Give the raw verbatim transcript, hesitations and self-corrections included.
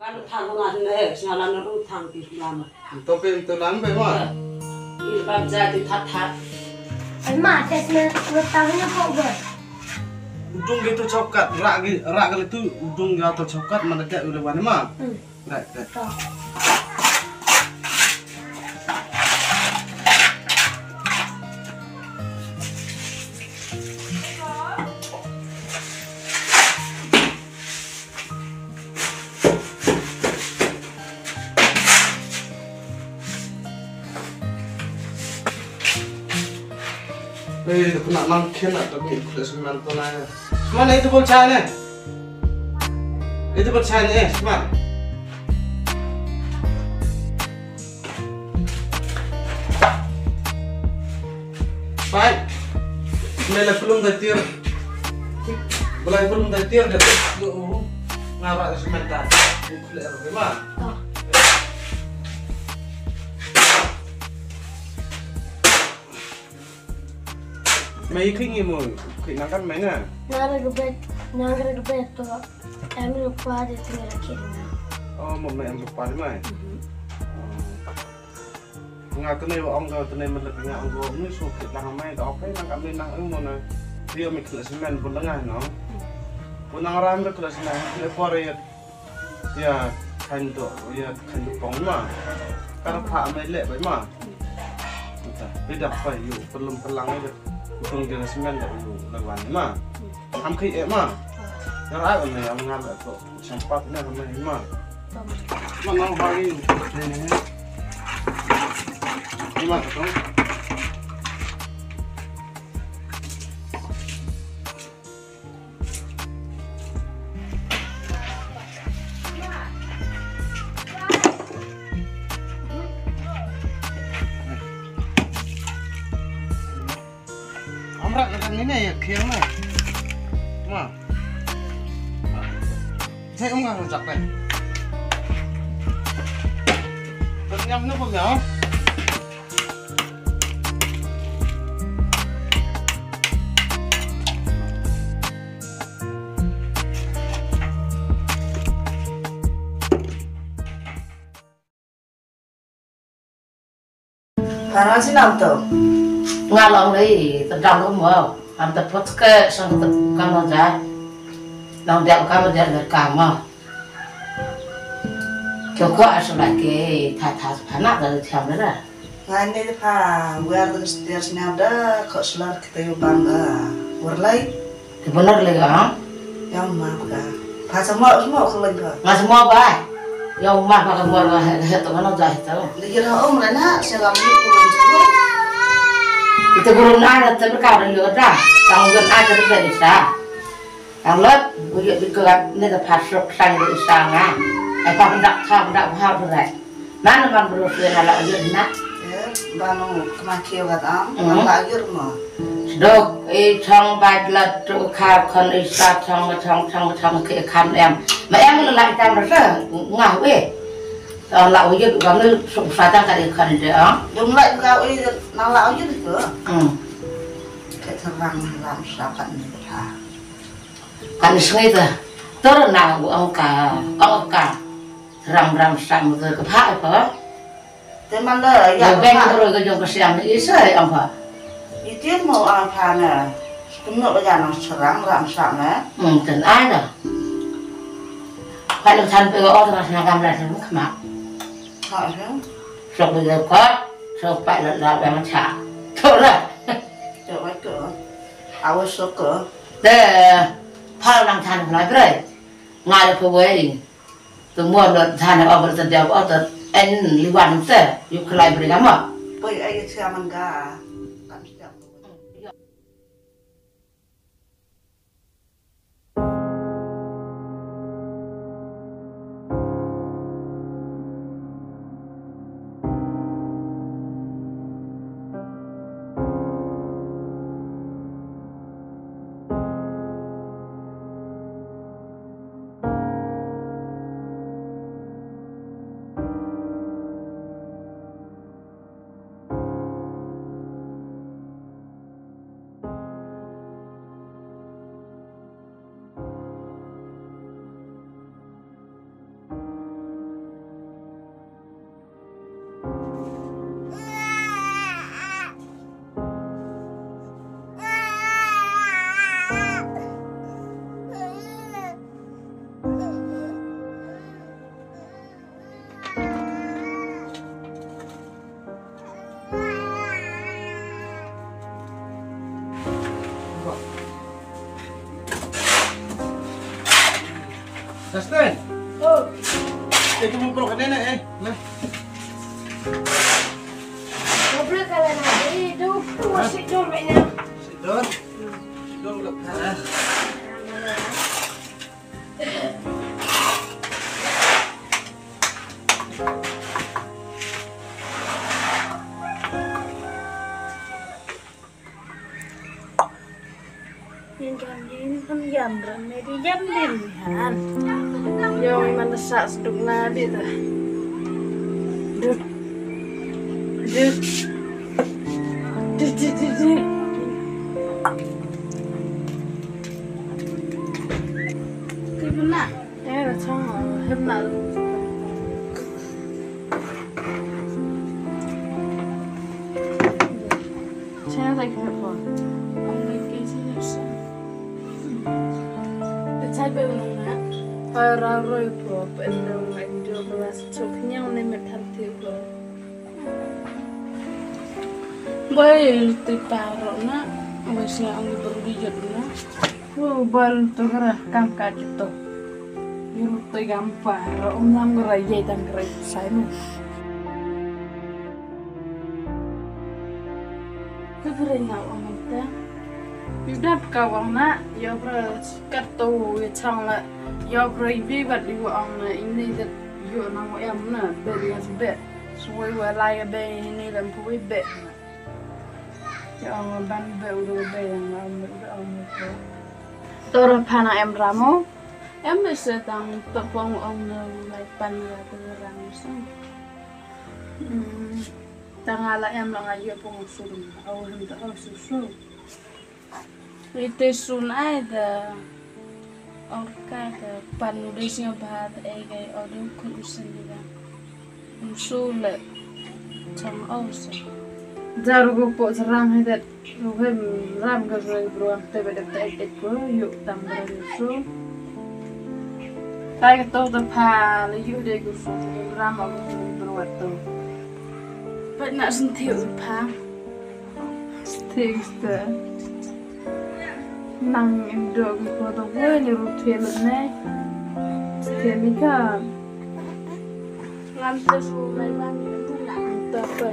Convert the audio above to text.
Anu thang ko ngan ne, sngala no ru thang ti lam. To pe to lam pe ma. Ni bam ja ti that that. Ai ma, tes me, me tang ne ko ba. Dung ge to chokkat, rak ge, rak ge tu, dung ge to chokkat, mana ke ule wan ma. Hmm. Right, right. To. Ei, da pynah nang khen ah, da ki khulah sngewman to na. Sngewman, ei, to bol chai ne. Ei, to bol chai ne, sngewman. Pai. Me la pulung da tiar. Bela pulung da tiar da. Yo. Nga ra sngewman ta. Khulah ro ma. Mai khing ngi mo, khing nang kan mai na. Nang ra gabet, nang ra gabet to. Em lu pa de tini ra khing na. Oh, mo mai em lu pa de mai. Mhm. Oh. Nga tene wa ong ka tene melek nga ong ko ni so khit lang mai da okai nang kan mai nang ong mo na. Dia mai khulah sngewman bun lenga no. Bun nang ram ra khulah sngewman le por ya. Ïa, khaiñ to, ïa, khaiñ to pong ma. Kar pha me leh bai ma. Uta, bida pai yu, pelum pelang ïa. Utung dia smen da yu, lawan ma. Am khai eh ma. Ïa rai me am ngal to, champat na me ma. Ma ngau ba yu. Ni ma to. Amra ka kan ni ne ya khiang na. Ma. Sai um ka jak pen. Kan nyam nu pun ya. Para si nam to. Nga long lei, te dang ko mo. Am te pot ke sang te kam long ja. Long dia kam dia le kam mo. Ke ko asu la ke tha tha phana da thiam le da. Ngan ne pha wer da stir sna da ko slor kita yu bang da. Wer lai. Te benar le ga. Ïa ma ka. Pha sa mo mo ko lai ka. Nga sa mo ba. Ïa ma pha ka mo ba he he to na ja he to. Le ïa um la na se ga mi ko ron ko. Ita guru na na te ka ron yo da. Tang gon a te ka isa. Ang lot, u yet di kerat ne da pha sok sang di isa nga. Ai pha dak tha dak pha berat. Nan man bro sui na la u yet na. Ba no kma kio gat am, hmm, na la u yet mo. Dok i chong ba lat tu kha kon isa chong chong chong chong ke kan em. Ma em la la tam ra sa nga we. La u yet ba no sok sa ta ka di kan de am. Dum la ka u yet na la u yet ko. Hmm. Ke terang lam sa kan ni ha. Kan sngi ta. Tur na u ong ka, ong ka. Ram ram sam tu ka pha ko. Te man da ya beng ka ro ka jong ka siam ni isa ong pha. Iti mo ong pha na. Kumno ba ya nang serang ram sam na. Hmm, ten ai da. Kan than pe o ta na kam la sem khma. Ha ha. Sok bi ko. Sok pa la la ba ma cha. Tur la. Tur la ko. Awas sok ko. Te phal nang than khlai brei. Nga le pawei. Tu mo lo than o ber te dia o te en liwan te. Yu khlai brei ga ma. Poi ai sia man ga. Kan sia. Justin. Oh. Eh, kamu perlu kena nak, eh? Nah. Kau perlu kalau nak. Eh, tu, tu masih dor banyak. Sidor. Sidor, ah. Yin kan yin kan yam ran ne di yam lim han. Yo, man da sa sduk na bi da. Dut. Dut. Dut, dut, dut, dut. Ki buna. Eh, da chang, hem na. Chang da ki po. Ong da ki chi ne sa. Da chai be nong na. Pa ra roi po, pe nong ai do ba sa chok nyang ne me than ti po. Boy, te paro na, boy, sina ang beru di jot na. Oh, bal tu kara kam ka jito. Yuru te gam paro, um nam kara ye dan kara sai nu. Ka bere na ong ta. Yu dap ka wang na, yo bere kat to ye chang la. Yo bere bi bat yu ong na, ini dat yu nang em na, be ya be. Suwei wa lai ka be ini lam pui be. Ki ong ban be u dei be yang ong be u dei ong be. Tor pha na em ramo. Em be se tang to pong ong ne lai pan ya te ram sa. Hmm. Tang ala em la nga ye pong su dum. Au hem ta au su su. Ite sun ai da. Ong ka ka pan u dei sngewbha da ei ka ei, ong dei u khun u sngewbha. Um su le chang ong sa. Jar u po ram he det u hem ram ka roi bro am te be det te ek ko yu tam bro yu su. Tai ka to da pha le yu de ku su ram ong bro to. Pat na sentiw pha. Sentiw sta. Nang indo ki ko to ko ni ru thie le ne. Thie mi ka. Ngam te su lai ban ni tu na. Ta pe.